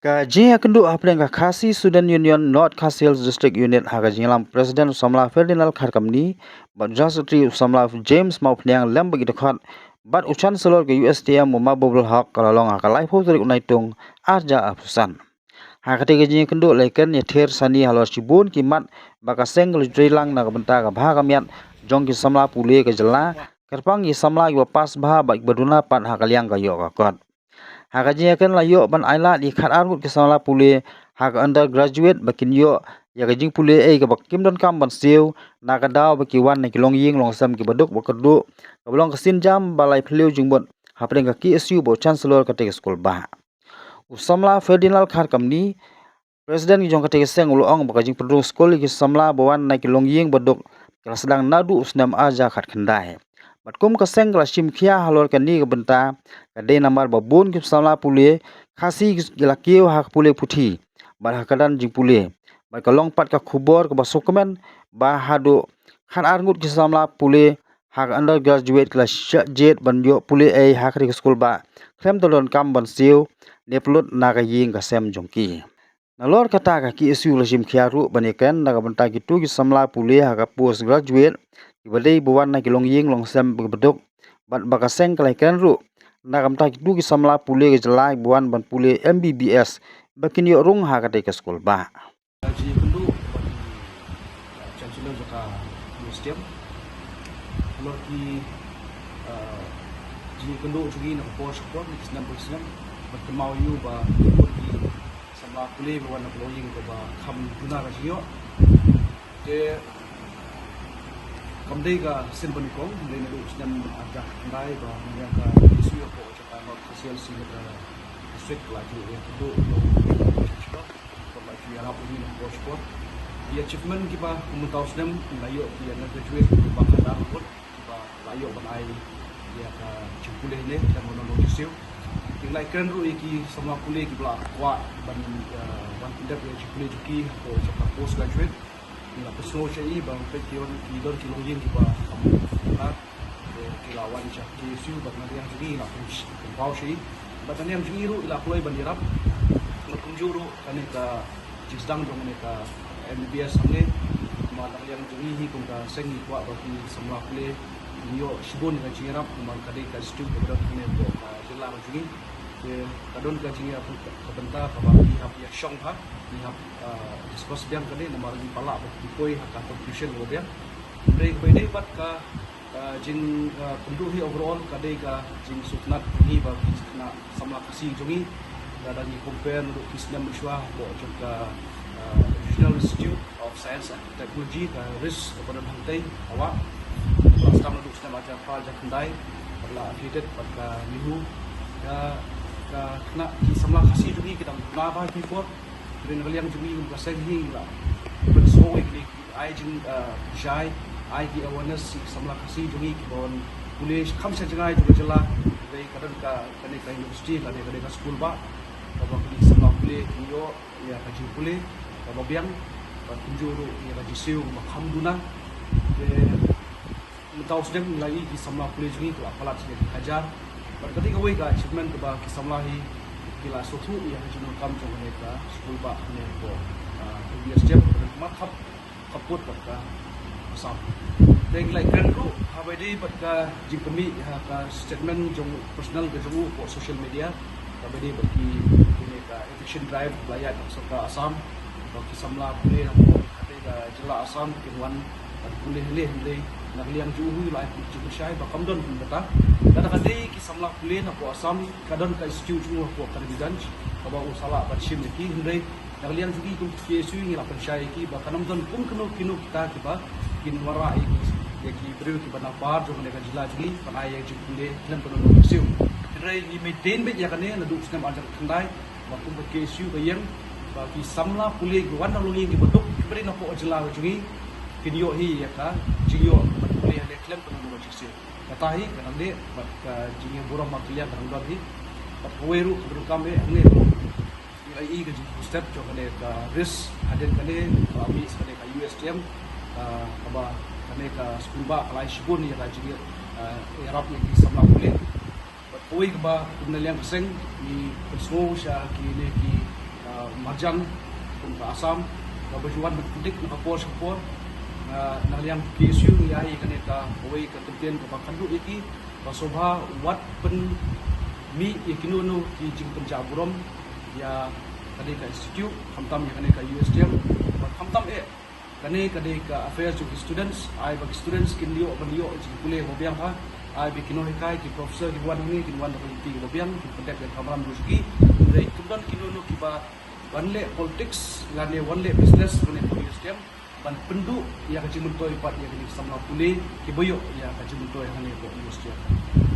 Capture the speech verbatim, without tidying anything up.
Ka jingïakynduh hapdeng ka Khasi Student Union North Khasi Hills District Unit ha ka jingïalam President u samla Ferdinand Kharkamni bad General Secretary u samla James Mawphniang lem bad ki dkhot bad u Chancellor ka U S T M u Mahbubul Haq ka la long ha ka laiphew tarik u Naitung arhajar arphew san. Ha katei ka jingïakynduh la ïakren ïathir shane halor shibun ki mat ba ka seng ka la ju trei lang na ka bynta ka bha ka miat jong ki samla pule ka jylla, kyrpang ki samla kiba pass bha bad kiba duna pat ha ka liang ka ïoh ka kot. Ha ka jingïakren la ïoh ban ailad ïa khatar ngut ki samla pule ha ka undergraduate ba kin ïoh ïa ka jingpule ei kaba kim donkam ban siew na ka daw ba ki wan na ki longïing longsem kiba duk ba kyrduh, kaba long ka sienjam ba lai phylliew jingmut hapdeng ka K S U bad u Chancellor katei ka skul bah. U samla Ferdinand Kharkamni, President jong katei ka seng, u la ong ba ka jingpyndrong skul ïa ki samla ba wan na ki longïing ba duk ka la sdang naduh u snem arhajar khatkhyndai. Bad kum ka seng ka la shim khia halor kane ka bynta ka dei namar ba bun ki samla pule Khasi ki la kiew ha ka pule puthi bad ha ka dang jingpule. Bad ka long pat ka khubor kaba sngewkmen ba haduh khatar ngut ki samla pule ha ka undergraduate ki la shah jied ban ïoh pule ei ha katei ka skul bah khlem da donkam ban siew ne pynlut na ka ïing ka sem jong ki. Nalor kata ka K S U la shim khia ruh ban ïakren na ka bynta kito ki samla pule ha ka post graduate kiba dei ba wan na ki longïing longsem ba duk bad ba ka seng ka la ïakren ruh na ka bynta kito ki samla pule ka jylla ba wan ban pule M B B S ba kin ïoh rung ha katei ka skul bah. Jingïakynduh bad, uh, Chancellor jong ka U S T M. Halor ki, uh, jingïakynduh jong ngi na ka por sha ka por, na ki snem pa ki snem, bad kynmaw ïa u ba ki samla pule ba wan na ka longïing kaba kham duna ka jingïoh. Te kam dei ka sien ba nyngkong, dei naduh u snem arhajar khatkhyndai ba ngi ïa ka issue ïa ka Ka North Khasi Hills District ka la ju ïakynduh, ka la ju ïarap ïa ngi na ka por sha ka por. Ki achievement kiba mynta u snem la ïoh ki undergraduate kiba khatar ngut kiba la ïoh ban ai ïa ka jingpule ne khlem ban long jingsiew. Ki la ïakren ruh ïa ki samla pule kiba la kwah ban, eh, ban pyndep ïa ka jingpule jong ki hapoh jong ka post graduate. Ngi la pynsngew sha i ba peit ki don, ki don ki longïing kiba kham duna. Ki la wan sha K S U bad na liang jong ngi la pynpaw sha i. Bad na liang jong ngi ruh i la kloi ban ïarap. Bad kumjuh ruh kane ka jingsdang jong kane ka M B B S hangne. Namar na liang jong ngi hi kum ka seng ngi kwah ba ki samla pule kin ïoh shibun ka jingïarap namar ka dei ka institute kaba don hangne hapoh ka jylla ka jong ngi. Te ka don ka jingïa ka bynta kaba ngi hap ïa shong bha, ngi hap, ah, discuss biang kane namar ngi palat ba ki poi ha ka conclusion kaba biang. Hynrei kaba ïadei bad ka, ah, jing, ah, pynduh hi overall ka dei ka jingsngewtynnat ngi ba ki khynnah samla Khasi jong ngi. Lada ngi compare naduh ki snem mynshuwa hapoh jong ka, ah, Regional Institute of Science and Technology, ka RIST, kaba don hangtei, Hawah. Kaba la sdang naduh snem arhajar phra, arhajar khyndai, kaba la affiliated bad ka NEHU. Ka, ka khynnah ki samla Khasi jong ngi ki dang duna bha ki por. Hynrei na ka liang jong ngi kum ka seng hi la pynsngew ïa kine ki ai jing, eh, jai, ai ki awareness ïa ki samla Khasi jong ngi kiba wan pule kham sha jngai jong ka jylla. Hynrei ka don ka, kane ka university, kane, kane ka skul bah, kaba kine ki samla pule ki ïoh ïa ka jingpule kaba biang, bad kumjuh ruh ïa ka jingsiew ba kham duna. Te mynta u snem ngi la ïohi ki samla pule jong ngi ki la palat sha ki hajar. Bad ka dei kawei ka achievement kaba ki samla hi ki la sngewthuh ïa ka jingdonkam jong kane ka skul bah kane ka, ah, ka U S T M kaba don ka mat khap, khappud bad ka Assam. Te ngi la ïakren ruh haba ïadei bad ka jingpynmih ha ka statement jong u personal ka jong u hapoh social media kaba ïadei bad ki, kine ka eviction drive ba la ïaid da ka sorkar Assam ba ki samla pule hapoh katei ka jylla Assam kin wan ban pule hi leh, hynrei na ka liang jong u hi la ai jingpynshai ba kam don kumta. Lada ka dei ki samla pule na hapoh Assam ka don ka institute jong u hapoh Karimganj kaba u sa lah ban shim ïa ki, hynrei na ka liang jong ngi kum K S U ngi la pynshai ïa ki ba kan ym don kum kino kino kita kiba kin wanrah ïa ki, ïa ki briew kiba na bar jong kane ka jylla jong ngi ban ai ïa ka jingpule khlem kano kano ka jingsiew. Hynrei ngi maintain beit ïa kane naduh u snem arhajar khyndai. Ba kum ka K S U ka ïeng ba ki samla pule kiba wan na longïing kiba duk kiba dei na poh jylla ka jong ngi kin ïoh hi ïa ka jingïoh ban pule ha leh khlem kano kano ka jingsiew. Kata hi ka dang dei bad ka jingïaburom markylliang ka dang don hi. Bad kawei ruh kaba donkam eh hangne ruh ngi la ïohi ka jingpynstep jong kane ka RIST hadien kane ba mih sa kane ka U S T M, ah, kaba kane ka skul bah ka la ai shibun ïa ka jingïa, ah, ïarap ïa ki samla pule. Bad kawei kaba kum na liang ka seng ngi pynsngew sha kine ki, Marjan kum ka Assam kaba ju wan ban pyndik na ka por sha ka por. Na liang K S U ngi ai ïa kane ka kawei ka kyntien kaba khatduh ïa ki ba sngewbha wat pynmih ïa kino kino ki jingpynjah burom ïa kane ka institute, khamtam ïa kane ka U S T M, bad khamtam eh kane ka dei ka affair jong ki students. Ai ba ki students kin ïoh ban ïoh jingpule ba biang ha. Ai ba ki nonghikai, ki professor ki wan hangne kin wan da ka lynti ba biang, kin pyndep ïa ka kamram jong ki. Hynrei kin don kino kino kiba wan leh politics lane wan leh business kane ka U S T M ban pynduh ïa ka jingmyntoi bad ïa kine ki samla pule kiba ïoh ïa ka jingmyntoi hangne ka U S T M.